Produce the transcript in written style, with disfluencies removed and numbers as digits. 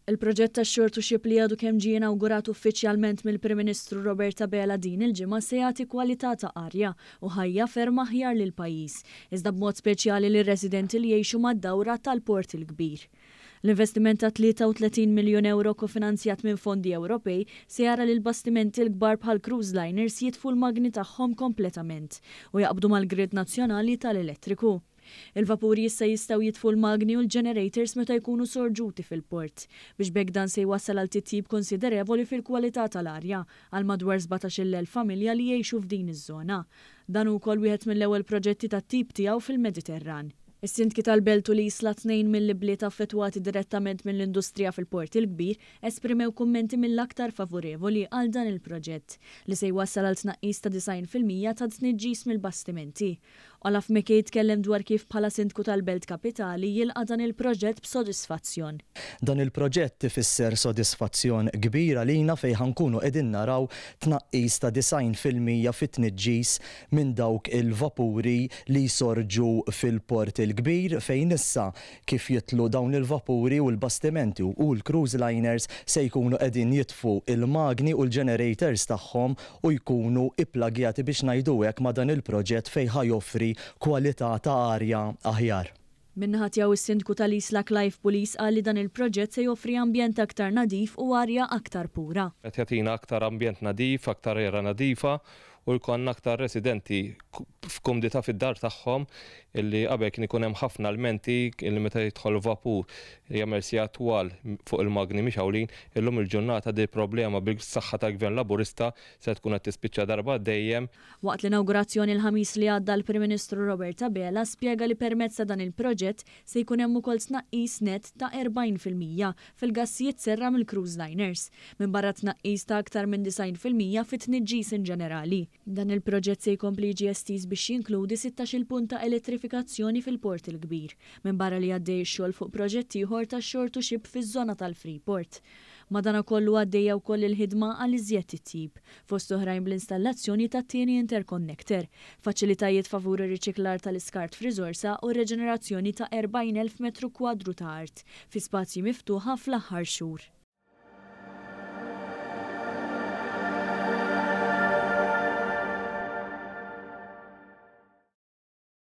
Il-proġett tax-Shore to Ship li għadu kemm ġie inawgurat uffiċjalment mill-Prim Ministru Robert Abela din il-ġimgħa se jagħti kwalità ta' arja u ħajja ferm aħjar lill-pajjiż, iżda b'mod speċjali lir-residenti li jgħixu mad-dawra tal-Port il-Kbir. L-investiment ta' 33 miljun ewro kofinanzjat minn fondi Ewropej se jara li l-bastimenti l-kbar bħal cruise liners jitfu l-magni tagħhom kompletament u jaqbdu mal-grid nazzjonali tal-elettriku. Il-vapuri issa jistgħu jitfu l-magni u l-generators meta jkunu sorġuti fil-port, biex b'hekk dan se jwassal għal titjib konsiderevoli fil-kwalità tal-arja għal madwar 17,000 familja li jgħixu f'din iż-żona. Dan hu wkoll wieħed mill-ewwel proġetti tat-tip tiegħu fil-Mediterran. Is-Sindki tal-Belt u l-Isla, tnejn mill-ibliet affettwati direttament mill-industrija fil-Port il-Kbir, esprimew kummenti mill-aktar favorevoli għal dan il-proġett, li se jwassal għal tnaqqis ta' 90% tat-tniġġis mill-bastimenti. Olaf McKay tkellem dwar kif bħala Sindku tal-Belt Kapitali jilqa' dan il-proġett b'sodisfazzjon. Dan il-proġett ifisser sodisfazzjon kbir għalina fejn ħa nkunu qegħdin naraw tnaqqis ta' 90% fit-tniġġis minn dawk il-vapuri li jsorġu fil-Port il-Kbir fejn issa kif jidħlu dawn il-vapuri u l-bastimenti u l-cruise liners se jkunu qegħdin jitfu l-magni u l-generators tagħhom u jkunu ipplagjati biex ngħidu hekk ma' dan il-proġett fejn ħa joffri kwalità ta' arja aħjar. Min-naħa tiegħu s-Sindku tal-Isla Clive Pulis qal li dan il-proġett se joffri ambjent aktar nadif u arja aktar pura. Qed jagħtina aktar ambjent nadif, aktar arja nadifa u jkollna aktar residenti f'kumdità fid-dar tagħhom illi qabel kien ikun hemm ħafna lmenti illi meta jidħol vapur jagħmel sigħat twal fuq il-magni mixgħulin, illum il-ġurnata din il-problema bis-saħħa tal-Gvern Laburista se tkun qed tispiċċa darba għal dejjem. Waqt l-inawgurazzjoni l-Ħamis li għadda l-Prim Ministru Robert Abela spjega li permezz ta' dan il-proġett se jkun hemm ukoll tnaqqis nett ta' 40% fil-gassijiet serra mill-cruise liners, minbarra tnaqqis ta' aktar minn 90% fit-tniġġis inġenerali. Dan il-proġett se jkompli jiġi estiż biex jinkludi 16-il punt ta' elettrifikazzjoni fil-Port il-Kbir, minbarra li għaddej ix-xogħol fuq proġett ieħor ta' shore to ship fiż-żona tal-Freeport. Madanakollu għaddejja wkoll il-ħidma għal iżjed titjib, fost oħrajn bl-installazzjoni tat-tieni interconnector, faċilitajiet favur ir-riċiklar tal-iskart f'riżorsa u r-reġenerazzjoni ta' 40,000 metru kwadru ta' art fi spazji miftuħa fl-aħħar xhur.